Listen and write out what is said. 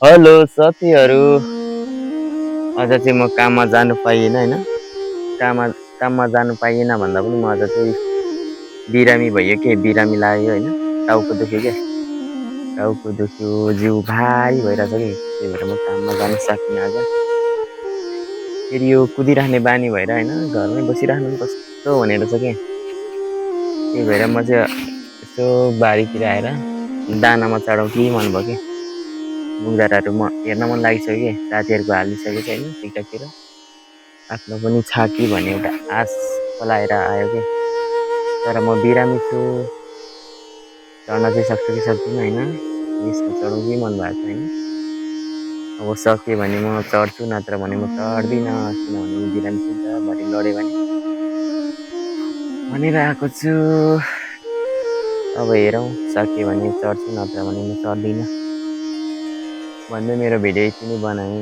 Hello साथीहरू। आज चाहिँ म काममा जानु पाइएन होइन। काममा काममा जानु पाइएन भन्दा पनि म आज चाहिँ बिरामी भयो के बिरामी लाग्यो होइन। टाउको दुख्यो क्या, टाउको दुख्यो, जिउ भारी भइरहेछ कि त्यही भएर म काममा जान सकिनँ आज। फेरि यो कुदिराख्ने बानी भएर होइन घरमै बसिराख्नु पनि कस्तो हुने रहेछ क्या। त्यही भएर म चाहिँ यसो बारीतिर आएर दानामा चढाउँ कि मन भयो कि। मुगदाराहरू म हेर्न मन लागिसक्यो कि साथीहरूको हालिसकेको छ होइन टिकटकतिर। आफ्नो पनि छ कि भन्ने एउटा आश पलाएर आयो कि। तर म बिरामी छु, चढ्न चाहिँ सक्छु कि सक्दिनँ होइन। यसमा चढौँ कि मन भएको छ होइन। अब सक्यो भने म चढ्छु, नत्र भने म चढ्दिनँ, किनभने म बिरामी छु नि त। भरे लड्यो भने भनेर आएको छु। अब हेरौँ, सक्यो भने चढ्छु, नत्र भने म चढ्दिनँ भन्दै मेरो भिडियो यति नै बनाएँ।